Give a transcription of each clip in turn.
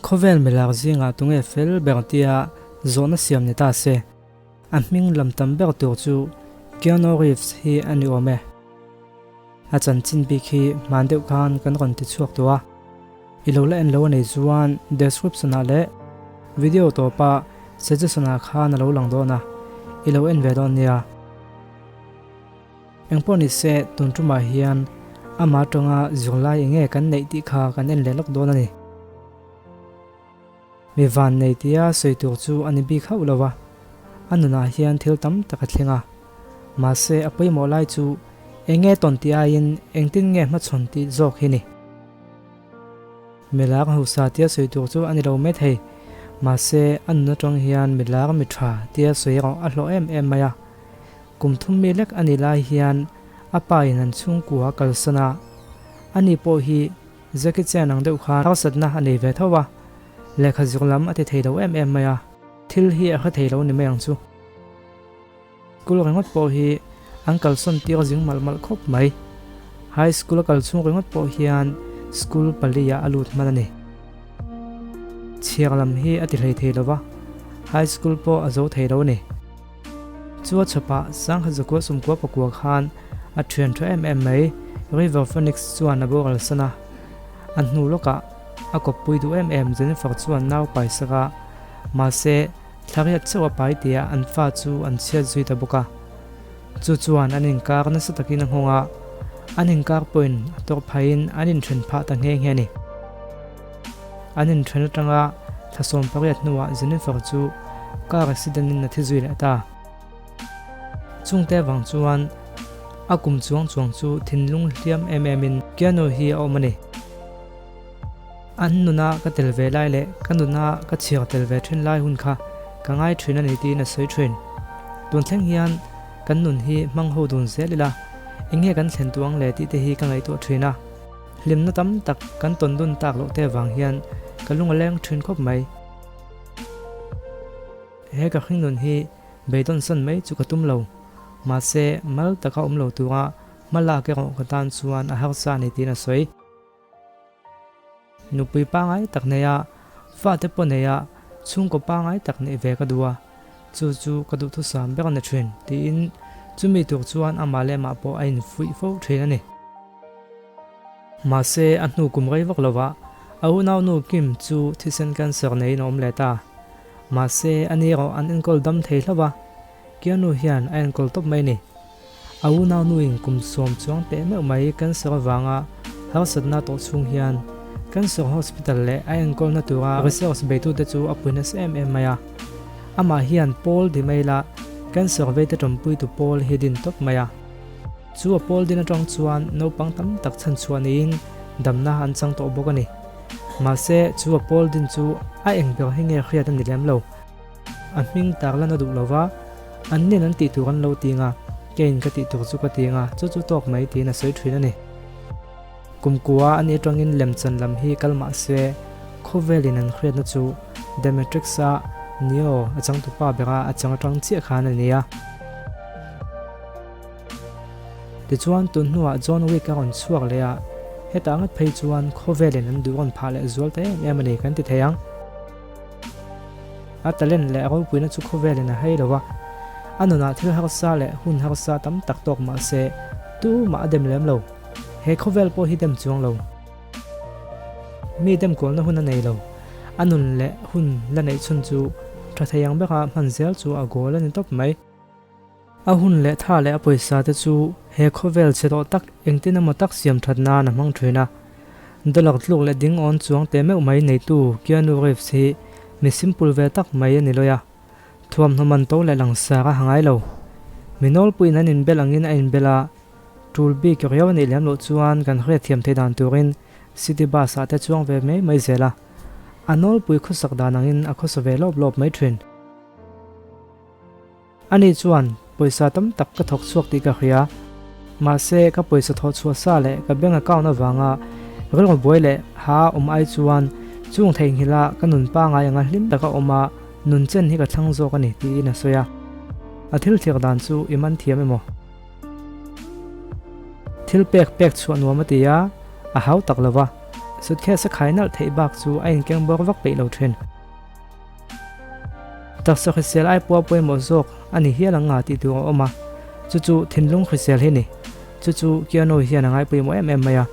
Khawvel milar zingah tunge fel ber tia zawhna siam ni ta se, a hming lam tam ber tur chu Keanu Reeves hi a ni awm e. A chanchin bik hi hman deuh khan kan rawn ti chhuak tawh a, i lo la en lo a nei chuan description ah leh video tawpa suggestion ah khan a lo lang dawn a, i lo en ve dawn nia. Engpawh ni se, tun tumah hian ama atanga zirlai enge kan neih tih kha kan en leh lawk dawn a ni. Mi van nei tia sawi tur chu a ni bik hauh lo a, a nunah hian thil tam tak a thleng a. Mahse, a pawimawh lai chu enge tawn tih aiin engtin nge hmachhawn tih zawk hi ni. Milar hausa tia sawi tur chu a ni lo mai thei. Mahse, a nun atang hian milar mi tha tia sawi erawh a hlawh em em mai a. Kum thum mi lek a nih lai hian a pa in an chhungkua a kalsan a, ani pawh hi Jackie Chan ang deuh khan harsatna a nei ve tho a, lehkha zuk lam a ti thei lo em em mai a, thil hi a hre thei lo ni mai ang chu. School ringawt pawh hi an kalsawn tir zing malh malh khawp mai. High school a kal chhung ringawt pawh hian school pali ah a lut hman a ni. Chhiar lam hi a ti hlei thei lo va, high school pawh a zo thei lo a ni. Chu a chhawpah Sangha Zakua Sumkua pakua khan a thian tha em em mai. River Phoenix chuan a boral san a, a hnu lawkah a kawppui duh em em Jennifer chuan nau pai sak a, mahse thlariat chauh a pai tia an fa chu an chhiat zui ta bawk a. Chu chuan an inkar nasa takin a nghawng a, an inkar pawhin a tawrh phaiin an inthen phah ta nghe nghe a ni. An inthen atanga thla 18 hnuah Jennifer chu car accident in a thi zui leh ta. Chungte vang chuan a kum chuang chuang chu thinlung hliam em em in Keanu hi a awm a ni. An nuna ka tel ve lai leh ka nuna ka chhiar tel ve thin lai hun kha ka ngai thin a ni tiin a sawi thin. Tun thleng hian kan nun hi hmang ho dun zel ila eng nge kan thlen tuang le tih te hi ka ngaihtuah thin a. Hlimna tam tak kan tawn dun tak loh te vang hian ka lung a leng thin khawp mai. He ka hring nun hi beidawn san mai chu ka tum lo. Mahse, mal taka awm lo tura hma lak erawh ka tan chuan a harsa a ni tiin a sawi. Nupui pangai tak nei a, fate pawh nei a, chhungkaw pangai tak neih ve ka duh a, chu chu ka duhthusam ber a ni thin tiin chumi tur chuan amah leh amah pawh a infuih fo thin a ni. Mahse, a hnu kum rei vak lovah a unaunu Kim chu thisen cancer neiin a awm leh ta. Mahse, ani erawh an enkawl dam thei hlauh a, Keanu hian a enkawl tawp mai a ni. A unaunuin kum 10 chuang teh meuh mai cancer avanga harsatna tawh chhung hian Cancer Hospital leh a enkawlna tura research beitute chu a pui nasa em em mai a. Amah hian Paul Dimail-a cancer veite tawmpuitu pawl hi din tawp mai a. Chu a pawl din atang chuan naupang tam tak chhan chhuah niin damna an chang tawh bawk a ni. Mahse, chu a pawl din chu a eng ber hi nge hriat a ni lem lo. A hming tar lan a duh lo va, an nen an tih tur an lo ting a, keiin ka tih tur chu ka ting a, chu chu tawk mai tiin a sawi thin a ni. Kumkua a nih atangin lemchan lam hi kal mah se, khawvelin an hriatna chu The Matrix-a Neo a changtupa bera a chang atang chiah khan a ni a. Tichuan, tun hnuah John Wick a rawn chhuak leh a, hetah ngat phei chuan khawvelin an duh rawn phah leh zual ta em em a ni kan ti thei ang. A talent leh a ropuina chu khawvelin a hei lo a, a nunah thil harsa leh hun harsa tam tak tawk mah se tumah a dem lem lo. He khawvel pawh hi dem chuang lo. Mi dem kualna hun a nei lo. A nun leh hun la neih chhun chu tha thei ang bera hman zel chu a goal a ni tawp mai. A hun leh tha leh a pawisa te chu he khawvel chhe tawh tak engtin emaw tak siam that nan a hmang thin a. Dollar tluk leh ding awn chuang teh meuh mai neitu Keanu Reeves hi mi simple ve tak mai a ni lawi a. Thuamhnaw man to leh langsar a ha ngai lo. Mi nawlpuiin an inbel angin a inbel a, tul bik riau a nih lem loh chuan kan hriatthiam theih dan turin city bus ah te chuang ve mai mai zel a. A nawlpui khawsak dan angin a khawsa ve lawp lawp mai thin. Ani chuan, Pawisa tam tak ka thawk chhuak tih ka hria. Mahse, ka pawisa thawh chhuah sa leh ka bank account avanga rilru buai leh ha awm ai chuan chung theihnghilh a ka nun pangai anga hlim taka awm a nun chen hi ka thlang zawk a ni tiin a sawi a. A thil thlir dan chu i man thiam emaw? Thil pek pek chhuah nuam a ti a, a hau tak lo va. Suitcase a khai nalh theih bak chu a inkeng bawr vak peih lo thin. Taksa hrisel ai pawh pawimawh zawk a ni hial ang nga tih tur a awm a, chu chu thinlung hrisel hi ni. Chu chu Keanu hian a ngai pawimawh em em mai a.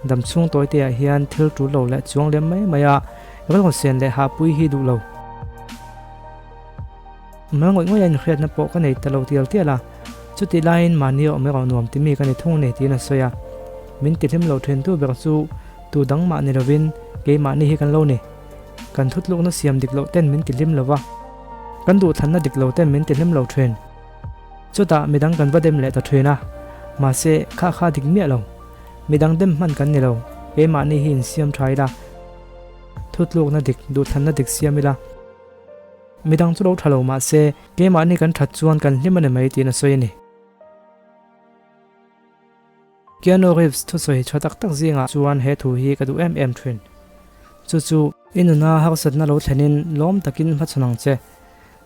Dam chhung tawi te ah hian thil tul lo leh chuang lem mai mai a, rilru sen leh hahpui hi duh lo. Mal ngawih ngawih a inhriatna pawh ka nei ta lo tial tial a, chutih laiin mahni a awm erawh nuam ti mi ka ni thung ni tiin a sawi a. Min tihlim lo thentu ber chu tu dang mah ni lovin keimahni hi kan lo ni. Kan thutlukna siam dik loh ten min tihlim lo va, kan duhthlanna dik lo ten min tihlim lo thin. Chutah midang kan va dem leh ta thin a, mahse kha kha dik miah lo. Midang dem hman kan ni lo, keimahni hi insiam tha ila, thutlukna dik, duhthlanna dik siam ila. Midang chu lo tha lo mahse keimahni kan that chuan kan hlim a ni mai tiin a sawi a ni. Keanu Reeves thusawi tha tak tak zingah chuan he thu hi ka duh em em thin. Chu chu. I nuna harsatna lo thlenin lawm takin hmachhawn ang che.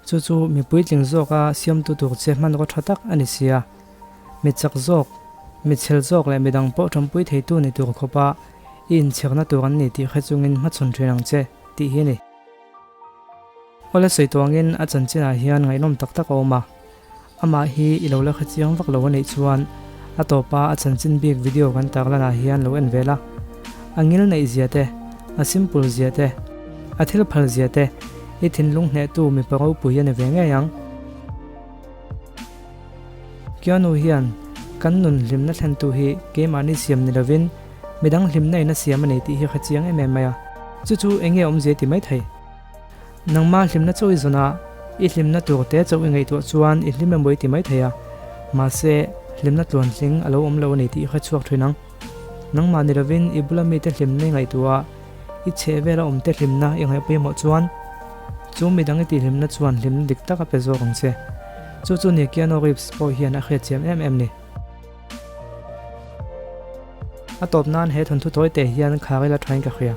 Chu chu mi puitling zawka siamtu tur che hmanraw tha tak a ni sia. Mi chak zawk, mi chhel zawk leh midang pawh tanpui theitu ni tur khawpa i inchhirna tur an ni tih hre chungin hmachhawn thin ang che tih hi a ni. Awle sawi tuangin a chanchinah hian ngaihnawm tak tak a awm a, amah hi i lo la kha chiang vak lo a nih chuan a tawpa a chanchin bik video kan tarlanah hian lo en ve la. A ngil neih zia te, a simple zia te, a thil phal zia te, i thinlung hnehtu mipa ropui a ni ve ngei ang. Keanu hian kan nun hlimna thlentu hi keimahni siam ni lovin midang hlimna in a siam a nei tih hi kha chiang em em mai a. Chu chu eng nge awmzia ti mai thei? Nangmah hlimna chauh i zawn a, i hlimna tur te chauh i ngaihtuah chuan i hlim emaw i ti mai thei a. Mahse, hlimna tluantling a lo awm lo a ni tih i hre chhuak thin ang. Nangmah ni lovin i bula mite hlimna i ngaihtuah a, i chheh vela awmte hlimna i ngaih pawimawh chuan chu midang i tihhlimna chuan hlimna dik tak a pe zawk ang che. Chu chu ni Keanu Reeves pawh hian a hriatchiam em em ni. A tawp nan he thawnthu tawi te hian Kharil a thain ka hria.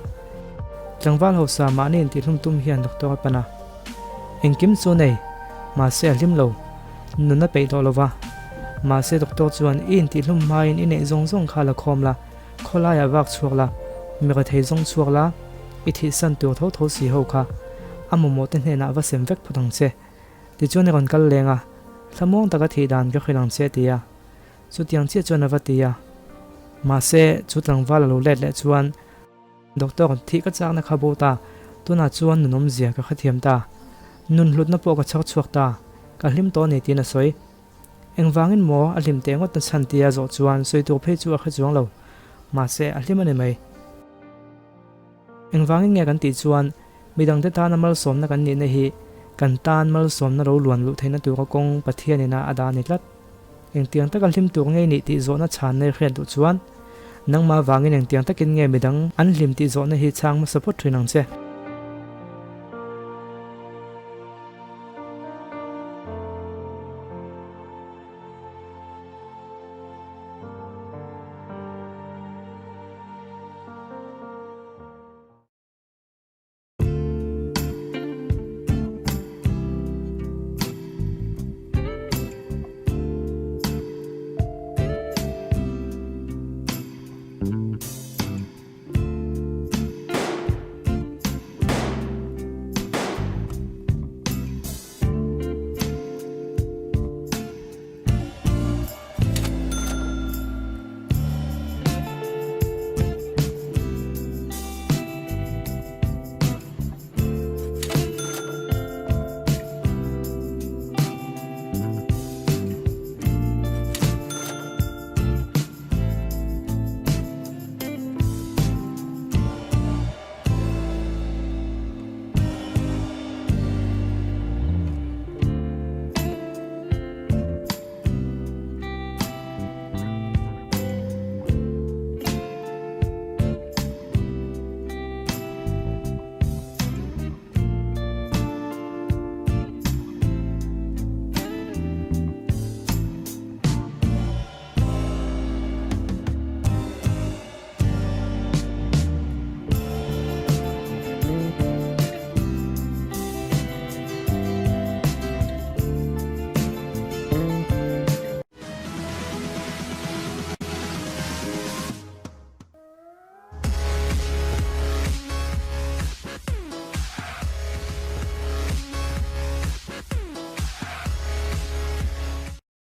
Tlangval hausa mahni intihhlum tum hian doctor a pan a. Engkim chu nei, mahse a hlim lo. Nun a peih tawh lo va. Mahse doctor chuan i intihhlum hmain i neih zawng zawng kha la khawm la, khawlaiah vak chhuak la, mi rethei zawng chhuak la, i thihsan tur tho tho si ho kha a mamawh te hnenah va sem vek phawt ang che. Tichuan i rawn kal leng a, thlamuang taka thih dan ka hrilh ang che a ti a. Chutiang chiah chuan a va ti a. Mahse chu tlangval a lo let leh chuan Doctor, thih ka chakna kha bo ta, tunah chuan nun awmzia ka hrethiam ta. Nun hlutna pawh ka chhak chhuak ta, ka hlim tawh a ni tiin a sawi. Engvangin maw a hlim teh ngawt na chhan tia zawh chuan sawi tur phei chu a hre chuang lo. Mahse, a hlim a ni mai. Engvangin nge kan tih chuan midangte tana malsawmna kan nihna hi kan tan malsawmna ro luan luh theihna tura kawng Pathian ina a dah a ni tlat. Engtiang taka hlim tur ngei nih tih zawhna chhanna i hriat duh chuan nangmah vangin engtiang takin nge midang an hlim tih zawhna hi chhang hmasa phawt thin ang che.